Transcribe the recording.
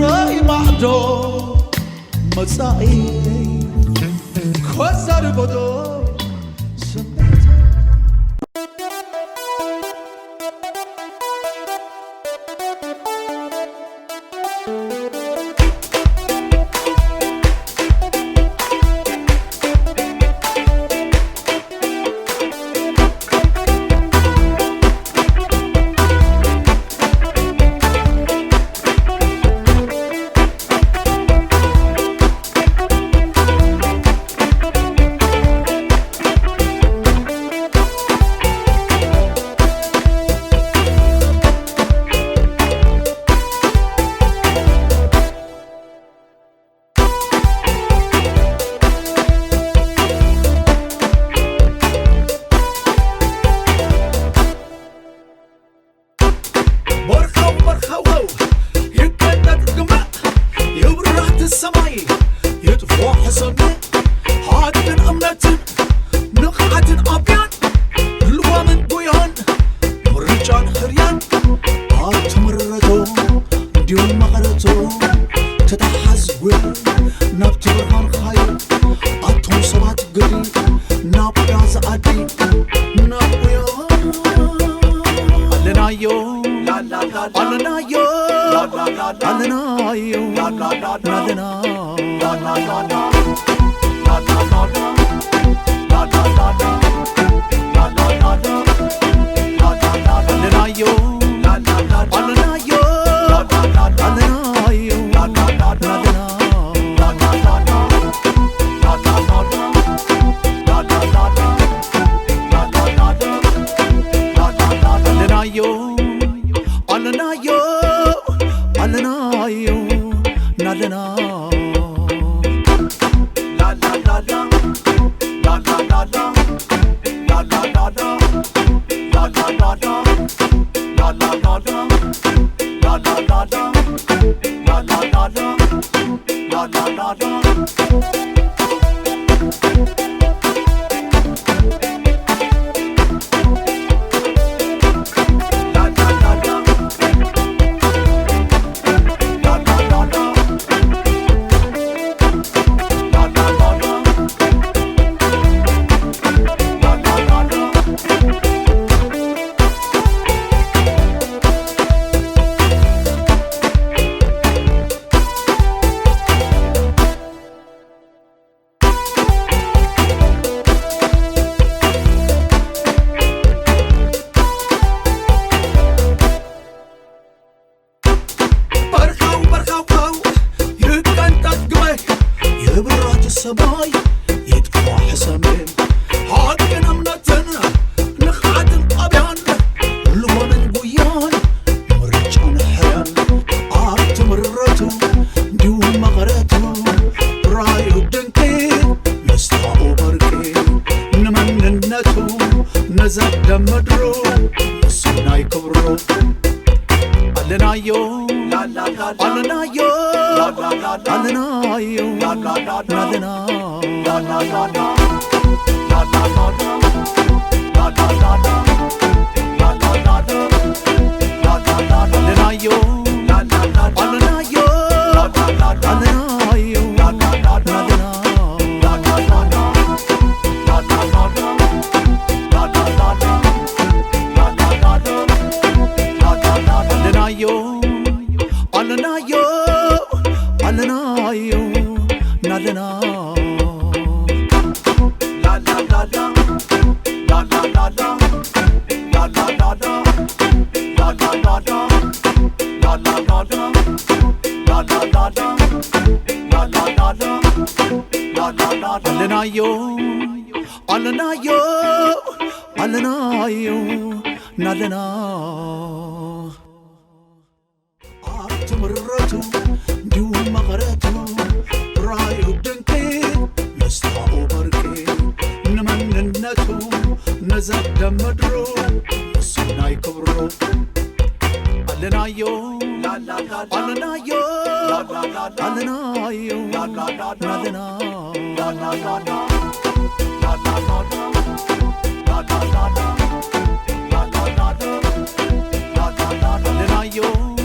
ራእይ ማዕዶ መጻኢ ከዛርጎዶ ስምዕተ በርኸው በርኸው ይቀጠጥ ግመ ይብራህቲ ሰማይ ይጥፎ ሕሰነ ሓቅን እምነትን ንቕሓትን ኣብያን ልዋምን ጉያን ምርጫን ሕርያን ኣትምረቶ እንዲሁም መቐረቶ ተታሓዝ ጉያ ናብቲ ብርሃን ኻዮ ኣቶም ሰባት ግዲ ናብያ ዝኣዲ ናብያ ኣለናዮ ኣለናዮ ኣለናዮ ናለና ኣለናዮ ኣለናዮ ኣለናዮ ናለና ኣለናዮ ኣለናዮ ኣለናዮ ናለና በርኻው በርኻው ኻው ይቀንጠጥ ግመ ይብራህ ሰማይ ይጥፋ ሕሰም ሓቅን እምነትን ንቕሓትን ጣብያን ልቦምን ጉያን ምርጫን ሕያን ኣብቲ ምረቱ እንዲሁ መቐረቱ ራዩ ድንቂ መስታኡ በርቂ ንመንነቱ ነዛ ደም ምድሩ ንሱ ናይ ክብሩ ኣለናዮ ኣለናዮ ኣለናዮ ናለና ኣለናዮ ኣለናዮ ኣለናዮ ናለና ኣለናዮ ኣለናዮ ኣለናዮ ናለና ኣለናዮ ኣለናዮ ኣለናዮ ናለና ኣብቲ ምረቱ እንዲሁ መቐረቱ ራዩ ድንቂ መስታኡ በርቂ ንመንነቱ ነዛ ደም ምድሩ ንሱ ናይ ክብሩ ኣለናዮ ኣለናዮ ኣለናዮ ናለና ኣለናዮ